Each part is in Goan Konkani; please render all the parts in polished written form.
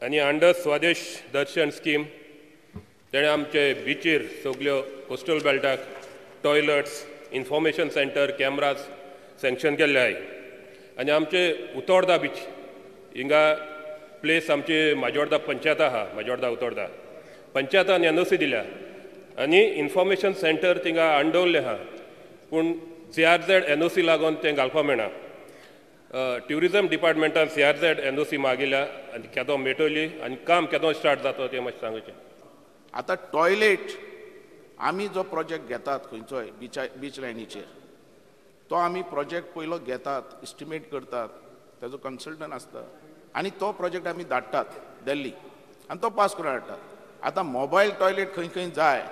आनी अंडर स्वदेश दर्शन स्कीम तेणें आमचे बिचीर सगल्यो coastal बेल्टाक toilets, information centre, cameras sanction केल्ले आहाय. आनी आमचे उतोर्दा बीच हिंगा प्लेस आमची माजोर्दा पंचायत आहा, माजोर्दा उतोर्दा पंचायतान एनओसी दिल्या आनी इन्फॉर्मेशन सेंटर थिंगा अंडवल्लें आहा, पूण सीआरझेड एनओसी लागून तें घालपाक मेळना. ट्युरिजम डिपार्टमेंटान सीआरझेड एनओसी मागिल्या आनी केदो मेळटली आनी काम केदो स्टार्ट जाता तें मातशें सांगचें. आतां टॉयलेट आमी जो प्रोजेक्ट घेतात खंयचोय बिचा बीच लायनीचेर, तो आमी प्रोजेक्ट पयलो घेतात, इस्टिमेट करतात, ताजो कन्सल्टंट आसता आनी तो प्रोजेक्ट आमी धाडटात दिल्ली आनी तो पास करून हाडटात. आतां मोबायल टॉयलेट खंय खंय जाय,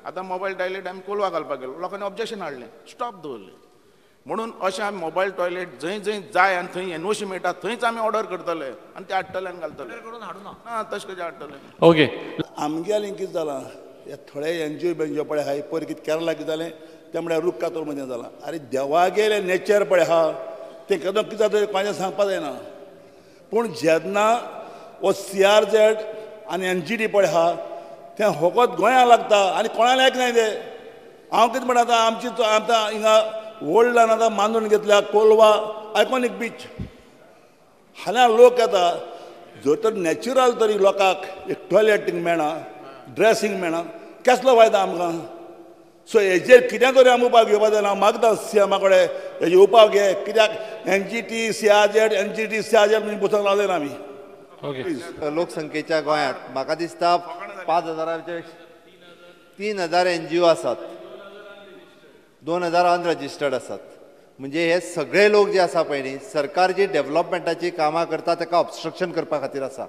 आतां मोबायल टॉयलेट आमी कोलवा घालपाक गेलो, लोकांनी ऑब्जेक्शन हाडलें, स्टॉप दवरलें. म्हणून अशें आमी मोबायल टॉयलेट जंय जंय जाय आनी थंय एनओसी मेळटा थंयच आमी ऑर्डर करतले आनी ते हाडटले आनी घालतले. ना तशें कशें हाडटले. ओके, आमगेलें कितें जालां, हे थोडे एनजीओ बेनजीओ पळय आहाय, पयर कितें केरला कितें जालें तें म्हळ्यार रूख कातोर मदें जालां. आरे देवागेलें नेचर पळय आहा तें केदो कितें जाता कोणाचें सांगपाक जायना. पूण जेन्ना हो सीआरझेड आनी एनजीटी पळय आहा तें फकत गोंयांक लागता आनी कोणाक एकनाय तें. हांव कितें म्हणटा, आतां आमची आतां हिंगा वर्ल्डान आतां मानून घेतल्या कोलवा आयकॉनीक बीच, हांगा लोक येता. जर तर नॅचरल तरी लोकांक एक टॉयलेटींग मेळना, ड्रेसींग मेळना, कसलो फायदा आमकां? सो हेजेर कितें तरी आमी उपाय घेवपा जाय. हांव मागता सीएमा कडेन हेजे उपाय घे, कित्याक एनजीटी सीआरझेड एनजीटी सीआरझेड म्हणजे बसूंक रावले ना आमी. लोकसंख्येच्या गोंयांत म्हाका दिसता 5,000 3,000 एनजीओ आसात, 2,000 अनरजिस्टर्ड आसात. म्हणजे हे सगळे लोक जे आसा पळय न्ही, सरकार जी डेव्हलपमेंटाची कामां करता ताका ऑब्स्ट्रक्शन करपा खातीर आसा.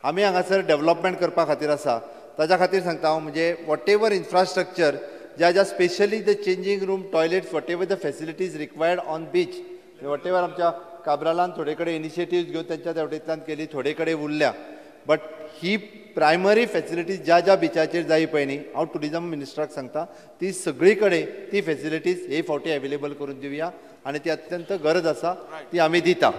आमी हांगासर डेव्हलपमेंट करपा खातीर आसा. ताच्या खातीर सांगता हांव, म्हणजे what ever infrastructure ज्या ज्या specially the changing room, toilets, whatever the facilities required on beach, whatever आमच्या काब्रालान थोडे कडेन इनिशिएटिव्ज घेवन तेंच्या तेवटेंतल्यान केली, थोडे कडेन उरल्या, बट he primary facilities ज्या ज्या बिचाचेर जाय पळय न्ही, हांव ट्युरिजम मिनिस्टराक सांगता ती सगळी कडेन ती फेसिलिटीज हे फावटी अवेलेबल करून दिवया आनी ती अत्यंत गरज आसा, ती आमी दिता.